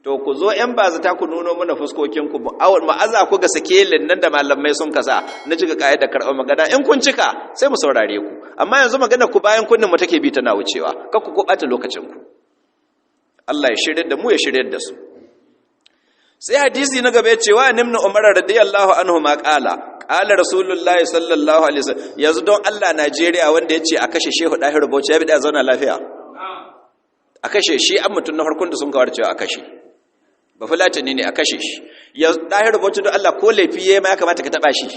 To ku zo ‘yan bazata ku nuno mana fuskokinku, mu aza ku ga sikelin nan da malamai sun kasa na cika ƙa'idar karɓar magana. In kun cika, sai mu saurare ku. Amma yanzu magana ku bayan kunnin mu take bi tana wucewa. Kar ku ɓata lokacin ku. Allah ya shirya da mu, ya shirya da su. Sai hadisi na gaba cewa Ibn Umar radiyallahu anhu ma qala, qala Rasulullahi sallallahu alaihi wasallam. Yanzu don Allah, Najeriya, wanda yace a kashe Shehu Dahiru Bauchi ya bi da zauna lafiya? A kashe shi, an mutum na farkon da sun kawar cewa a kashe ba Fulatani ne, a kashe shi. Yanzu Dahiru Bauchi, don Allah, ko laifi yayi ma ya kamata ka taba shi?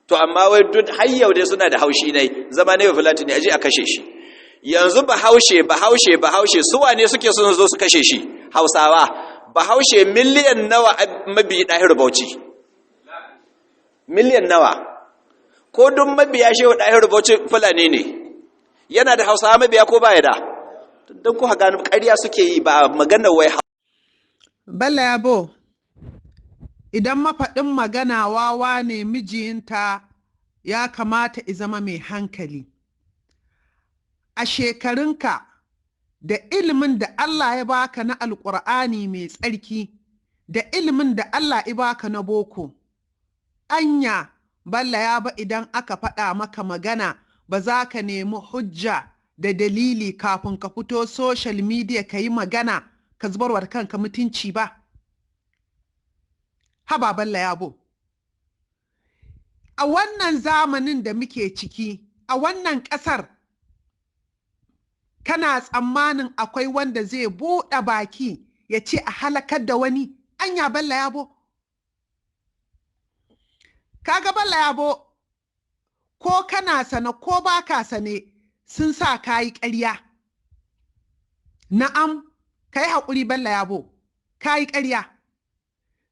To amma wai duk har yau dai suna da haushi ne, zama ne ba Fulatani, aje a kashe shi. Yanzu Bahaushe, Bahaushe, Bahaushe, su wane suke son zo su kashe shi? Hausawa. Bahaushe miliyan nawa mabiyi Dahiru Bauchi? Miliyan nawa? Ko duk mabiya Shehu Dahiru Bauchi Fulani ne? Yana da Hausawa mabiya ko baya da? Don kuka gano ƙarya suke yi, ba magana wai Bello Yabo, idan mafaɗin magana wawa ne, mijiyinta ya kamata i zama mai hankali. A shekarunka da ilimin da Allah ya baka na Alƙur'ani mai tsarki da ilimin da Allah ya baka na boko, anya Bello Yabo, idan aka faɗa maka magana ba za ka nemi hujja da dalili kafin ka fito social media ka yi magana ka zubarwa da kanka mutunci ba? Haba Bello Yabo, a wannan zamanin da muke ciki, a wannan ƙasar, kana tsammanin akwai wanda zai buɗe baki ya ce a halakar da wani? Anya Bello Yabo, kaga Bello Yabo, ko kana sane ko baka sane, sun sa kayi ƙarya. Na'am, ka yi haƙuri Bello Yabo, kayi ƙarya,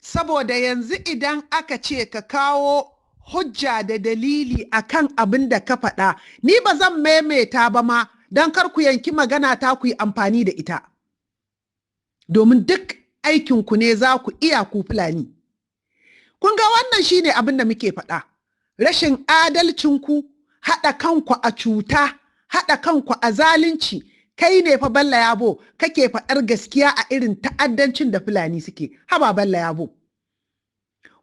saboda yanzu idan aka ce ka kawo hujja da dalili akan abin da ka faɗa, ni ba zan maimaita ba ma, don kar ku yanki magana ta ku yi amfani da ita, domin duk aikinku ne za ku iya, ku Fulani. Kun ga, wannan shine abin da muke faɗa: rashin adalcinku, haɗa kanku a cuta, haɗa kanku a zalunci. Kai ne fa Bello Yabo kake faɗar gaskiya a irin ta'addancin da Fulani suke. Haba Bello Yabo,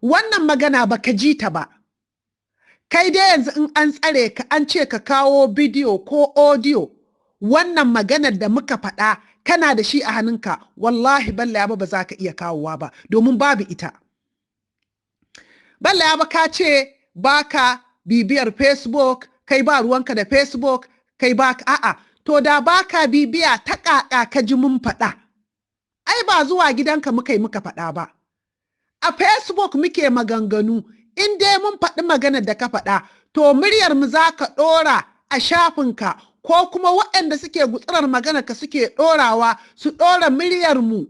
wannan magana ba ka ji ta ba. Kai dai yanzu in an tsare ka, an ce ka kawo bidiyo ko audio, wannan maganar da muka faɗa kana da shi a hannunka, wallahi Bello Yabo ba za ka iya kawowa ba, domin babu ita. Bello Yabo, ka ce baka bibiyar Facebook, kai ba ruwanka da Facebook, kai ba a'a. To da baka bibiya, ta ƙaƙa ka ji mun faɗa? Ai ba zuwa gidanka muka yi muka faɗa ba, a Facebook muke maganganu. In dai mun faɗi maganar da ka faɗa, to muryar mu za ka ɗora a shafinka, ko kuma waɗanda suke gutsurar maganar ka suke ɗorawa, su ɗora muryar mu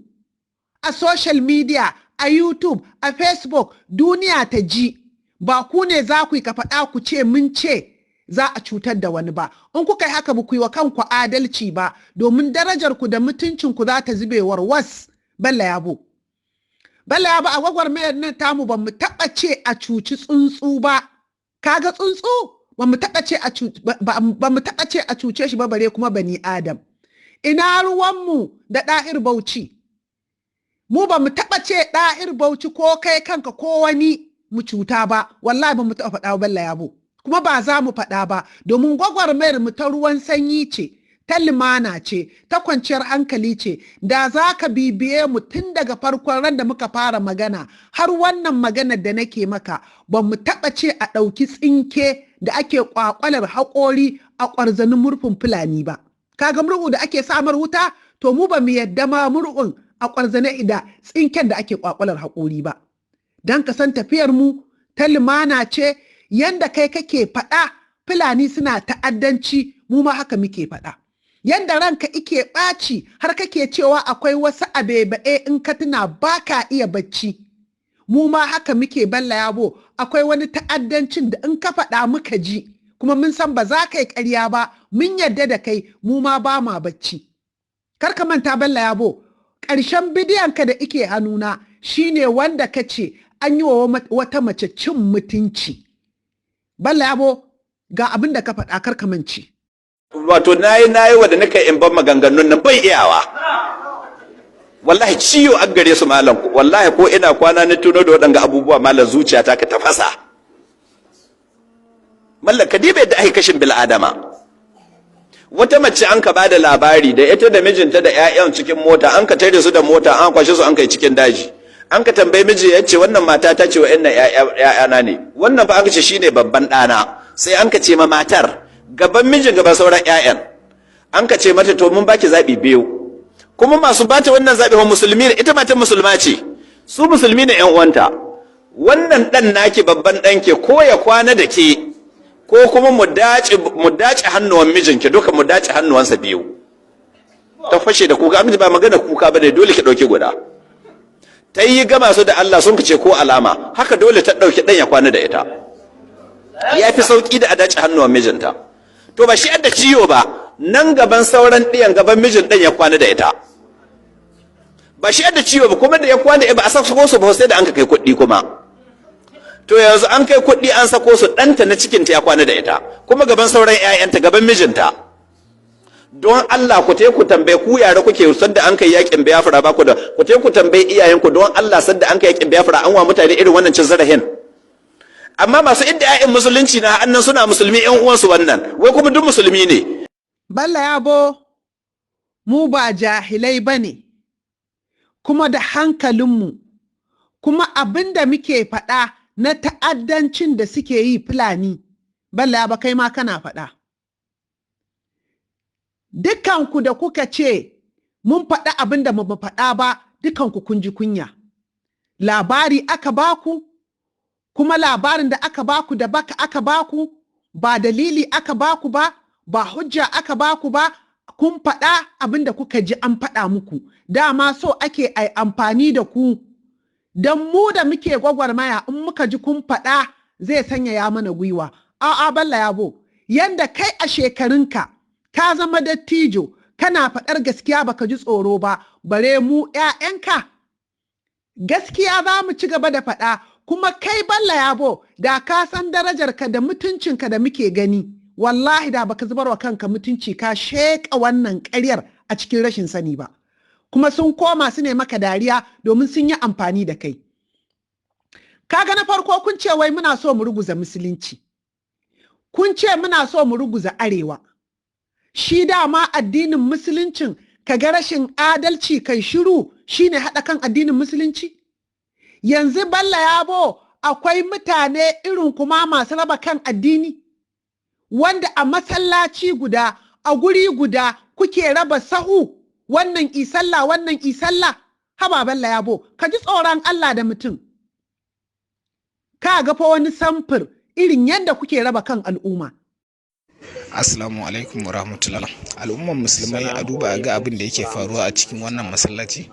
a social media, a YouTube, a Facebook, duniya ta ji. Ba ku ne za ku yi ka faɗa ku ce mun ce za a cutar da wani ba. In kuka yi haka, ba ku yi wa kanku adalci ba, domin darajar ku da mutuncin ku za ta zube warwas. Bello Yabo, Bello Yabo, a gwagwarmayar nan tamu ba mu taɓa ce a cuci tsuntsu ba. Kaga tsuntsu, ba mu taɓa ce ba mu taɓa ce a cuce shi ba, bare kuma bani Adam. Ina ruwanmu da Ɗahir Bauchi? Mu ba mu taɓa ce Ɗahir Bauchi ko kai kanka ko wani mu cuta ba. Wallahi ba mu taɓa faɗa ba, Bello Yabo, kuma ba za mu faɗa ba, domin gwagwarmayar mu ta ruwan sanyi ce, ta limana ce, ta kwanciyar hankali ce. Da za ka bibiye mu tun daga farkon ran da muka fara magana har wannan maganar da nake maka, ba mu taɓa ce a ɗauki tsinke da ake ƙwaƙwalar haƙori a ƙwarzanin murfin Fulani ba. Kaga murhu da ake samar wuta, to mu ba mu yadda ma murhun a ƙwarzane da tsinken da ake ƙwaƙwalar haƙori ba. Don ka san tafiyar mu ta limana ce. Yanda kai kake faɗa Fulani suna ta'addanci, mu ma haka muke faɗa. Yanda ranka ike ɓaci har kake cewa akwai wasu abebae in ka tuna ba ka iya bacci, mu ma haka muke. Bello Yabo, akwai wani ta'addancin da in ka faɗa muka ji, kuma mun san ba za ka yi ƙarya ba, mun yarda da kai, mu ma ba ma bacci. Kar ka manta Bello Yabo, ƙarshen bidiyon ka da ike hannuna shine wanda ka ce an yi wa wata mace cin mutunci. Bello Yabo, ga abin da ka faɗa, kar ka mance. Wato nayi wanda nika in ban maganganun nan bai iyawa. Wallahi ciyo an gare su, malam. Wallahi ko ina kwana na tuno da waɗanga abubuwa, malam, zuciya ta ka tafasa. Mallam, ka diba yadda ake kashin bil'adama. Wata mace an ka bada labari, da ita da mijinta da 'ya'yan cikin mota, an ka tare su da mota, an kwashe su, an kai cikin daji. An ka tambayi miji, ya ce, "Wannan mata ta ce wa'annan 'ya'yana ne." Wannan fa an ka ce shine babban ɗana. Sai an ka ce ma matar gaban mijin, gaban sauran 'ya'yan, an ka ce mata, "To, mun baki zaɓi biyu." Kuma masu bata wannan zaɓi wa musulmi ne, ita matan musulma ce, su musulmi ne 'yan uwanta. "Wannan ɗan naki, babban ɗanki, ko ya kwana da ke, ko kuma mu dace hannuwan mijinki duka, mu dace hannuwansa biyu." Ta fashe da kuka. Amince ba magana kuka ba ne, dole ki ɗauki guda. Ta yi gama su da Allah, sun ce ko alama haka dole ta ɗauki ɗan ya kwana da ita, ya fi sauƙi da a dace hannuwan mijinta. To, ba shi da ciwo ba, nan gaban sauran ɗiyan, gaban mijin, ɗan ya kwana da ita. Ba shi da ciwo ba, kuma da ya kwana ba a sako su ba sai da an ka kai kuɗi. Kuma to yanzu an kai kuɗi an sako su, ɗanta na cikinta ya kwana da ita, kuma gaban sauran 'ya'yanta, gaban mijinta. Don Allah, ku te ku tambaye, ku yara kuke, sanda an kai yakin Biafra ba ku da, ku te ku tambaye iyayenku, don Allah, sanda an kai yakin Biafra an wa mutane irin wannan cin zarafin? Amma masu inda 'ya'yan musulunci na annan suna musulmi ƴan uwansu, wannan wai kuma duk musulmi ne. Balla Yabo, mu ba jahilai ba ne, kuma da hankalinmu, kuma abin da muke faɗa na ta'addancin da suke yi Fulani, Balla Yabo, kai ma kana faɗa. Dukanku da kuka ce mun faɗi abin da mu faɗa ba, dukanku kun ji kunya. Labari aka baku, kuma labarin da aka baku da baka aka baku, ba dalili aka baku ba, ba hujja aka baku ba. Kun faɗa abin da kuka ji an faɗa muku. Dama so ake ai amfani da ku, don mu da muke gwagwarmaya, in muka ji kun faɗa zai sanyaya mana gwiwa. A'a, Balla Yabo, yanda kai a shekarunka ka zama dattijo, kana faɗar gaskiya baka ji tsoro ba, bare mu 'ya'yanka, gaskiya za mu ci gaba da faɗa. Kuma kai Balla Yabo, da ka san darajarka da mutuncinka da muke gani, wallahi da baka zubar wa kanka mutunci ka sheƙa wannan ƙaryar a cikin rashin sani ba. Kuma sun koma su ne maka dariya domin sun yi amfani da kai. Kaga, na farko kun ce wai muna so mu ruguza musulunci, kun ce muna so mu ruguza arewa. Shi dama addinin musuluncin, ka ga rashin adalci kai shiru, shine haɗa kan addinin musulunci. Yanzu Balla Yabo, akwai mutane irin kuma masu raba kan addini, wanda a masallaci guda, a guri guda kuke raba sahu, wannan isalla, wannan isalla. Haba Balla Yabo, ka ji tsoron Allah da mutum. Ka ga fa wani samfur irin yadda kuke raba kan al'umma. Assalamu alaikum warahmatullah. Al'umman musulmai, a duba a ga abin da yake faruwa a cikin wannan masallaci.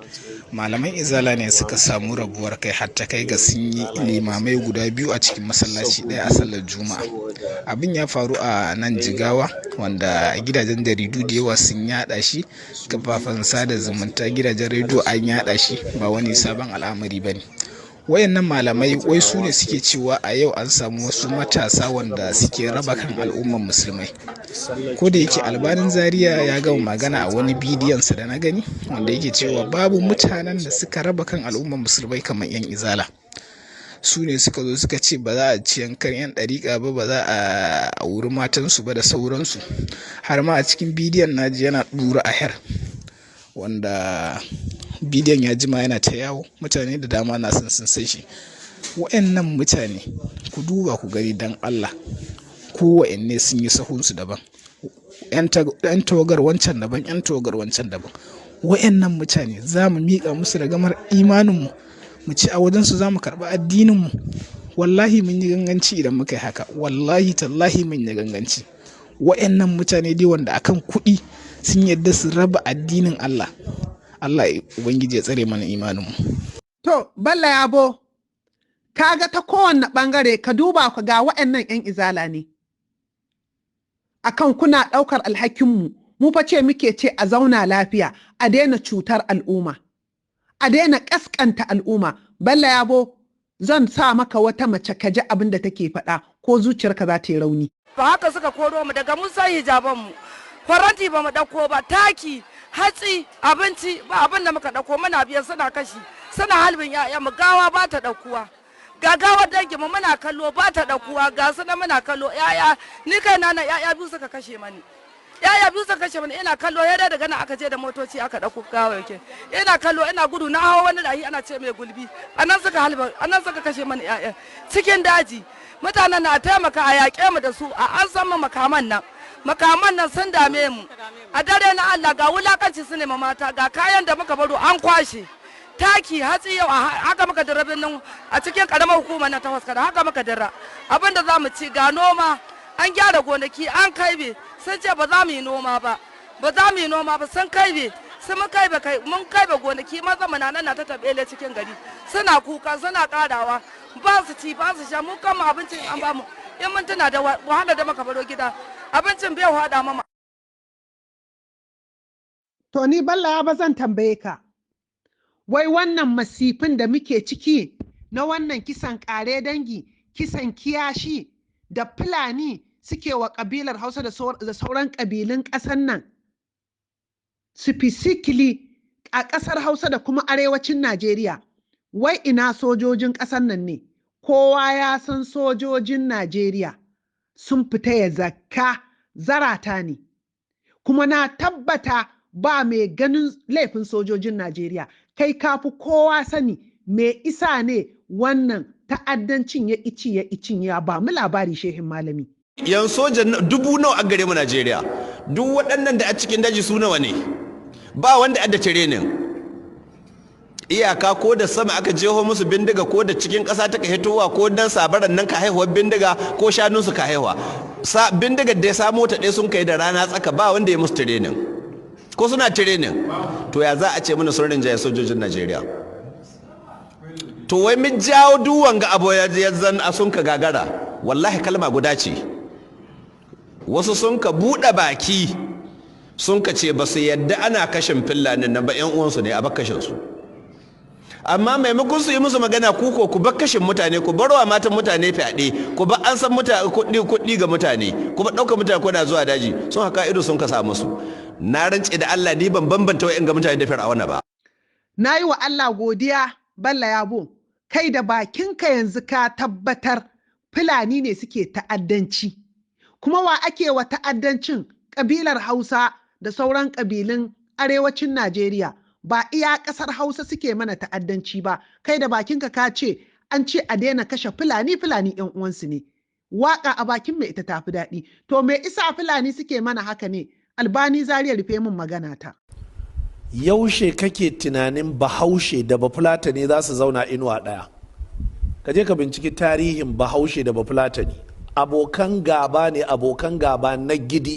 Malaman Izala ne suka samu rabuwar kai har ta kai ga sun yi limamai guda biyu a cikin masallaci ɗaya a sallar Juma'a. Abin ya faru a nan Jigawa, wanda gidajen jaridu da yawa sun yaɗa shi, kafafen sada zumunta, gidajen rediyo an yaɗa shi, ba wani sabon al'amari ba ne. Wayannan malamai wai su ne suke cewa a yau an samu wasu matasa wanda suke raba kan al'umman musulmai. Ko da yake Albanin Zaria ya gama magana a wani bidiyonsa da na gani, wanda yake cewa babu mutanen da suka raba kan al'umman musulmai kamar 'yan Izala. Su ne suka zo suka ce ba za a ci yankan 'yan ɗariƙa ba, ba za a auri matansu ba, da sauransu. Har ma a cikin bidiyon naji yana ɗura aher, wanda bidiyon ya jima yana ta yawo, mutane da dama na son sun san shi. Wa'annan mutane, ku duba ku gani dan Allah, ko wa'anne sun yi sahunsu daban, 'yan tawagar wancan daban, 'yan tawagar wancan daban. Wa'annan mutane za mu miƙa musu ragamar imaninmu, mu ci a wajensu za mu karɓi addininmu? Wallahi mun yi ganganci idan muka yi haka. Wallahi tallahi mun yi ganganci. Wa'annan mutane dai wanda akan kuɗi sun yadda su raba addinin Allah. Allah Ubangiji ya tsare mana imaninmu. To, Balla Yabo, kaga ta kowanne ɓangare ka duba ka ga waɗannan 'yan Izala ne. Akan kuna ɗaukar alhakinmu, mu fa ce muke ce a zauna lafiya, a daina cutar al'umma, a daina ƙasƙanta al'umma. Balla Yabo, zan sa maka wata mace ka ji abin da take faɗa, ko zuciyarka za ta yi rauni. Ba haka suka koro mu daga mun san hijaban mu. Faranti ba mu ɗauko ba, taki, hatsi, abinci, ba abin da muka ɗauko. Muna biyan suna kashi, suna halbin 'ya'ya mu. Gawa ba ta ɗaukuwa. Ga gawar dangi mu muna kallo, ba ta ɗaukuwa. Ga su na muna kallo. 'Ya'ya, ni kai na 'ya'ya biyu suka kashe mani, 'ya'ya biyu suka kashe mani. Ina kallo ya daga nan aka je da motoci aka ɗauko gawayakin. Ina kallo, ina gudu, na hawa wani rahi ana ce mai Gulbi, anan suka halba, anan suka kashe mani 'ya'ya cikin daji. Mutanen na taimaka a yaƙe mu da su, a an san mu makaman nan. Makaman nan sun dame mu a dare na Allah. Ga wulakanci su nema mata, ga kayan da muka baro an kwashe, taki, hatsi. Yau haka muka dira nan a cikin karamar hukumar na ta Waskara, haka muka dira. Abin da za mu ci, ga noma an gyara gonaki an kaibe, sun ce ba za mu yi noma ba, ba za mu yi noma ba. Sun kaibe, sun mun kaibe, kai mun kaibe gonaki. Maza mu na nan na ta tabele cikin gari, suna kuka, suna karawa, ba su ci, ba su sha. Mu kama abincin an ba mu, in mun tuna da wahala da muka baro gida, abincin bai hada mama. To ni Balla ba zan tambaye ka. Wai wannan masifin da muke ciki na wannan kisan ƙare dangi, kisan kiyashi da Fulani suke wa ƙabilar Hausa da sauran ƙabilun ƙasar nan, specifically a ƙasar Hausa da kuma arewacin Najeriya. Wai ina sojojin ƙasar nan ne? Kowa ya san sojojin Najeriya sun fita ya zakka zarata ne. Kuma na tabbata ba mai ganin laifin sojojin Najeriya. Kai kafi kowa sani me isa ne wannan ta'addancin ya ici ya icin ya ba mu labari, shehin malami. Yan sojan 1000 nawa a gare mu Najeriya? Duk waɗannan da a cikin daji su nawa ne? Ba wanda adda training. Iyaka ko da sama aka jeho musu bindiga, ko da cikin ƙasa ta ka hitowa, ko dan sabaran nan ka haihuwar bindiga, ko shanunsu ka haihuwa sa bindigar da ya samo ta ɗaya sun kai da rana tsaka. Ba wanda ya musu training. Ko suna training? To ya za a ce mana sun rinjaye sojojin Najeriya? To wai min jawo duk wanga abu ya zan a sun ka gagara? Wallahi kalma guda ce. Wasu sun ka buɗe baki sun ka ce ba su yadda ana kashin Fillanin nan ba, 'yan uwansu ne, a bakkashin su. Amma maimakon su yi musu magana, ku ko ku bakkashin mutane, ku barwa matan mutane fyaɗe, ku ba an san mutane kuɗi, kuɗi ga mutane, ku ba ɗauka mutane kuna zuwa daji, sun haka ido sun ka sa musu. Na rance da Allah, ni ban bambanta wa'in ga mutane da Fir'auna ba. Na yi wa Allah godiya, Balla Yabo, kai da bakinka yanzu ka tabbatar Fulani ne suke ta'addanci. Kuma wa ake wa ta'addancin? Ƙabilar Hausa da sauran ƙabilun arewacin Najeriya. Ba iya ƙasar Hausa suke mana ta'addanci ba. Kai da bakinka ka ce an ce a daina kashe Fulani, Fulani 'yan uwansu ne. Waƙa a bakin mai ita tafi daɗi. To me isa Fulani suke mana haka ne? Albani Zaria, rufe min magana ta. Yaushe kake tunanin Bahaushe da Bafulatani za su zauna inuwa ɗaya? Ka je ka binciki tarihin Bahaushe da Bafulatani, abokan gaba ne, abokan gaba na gidi.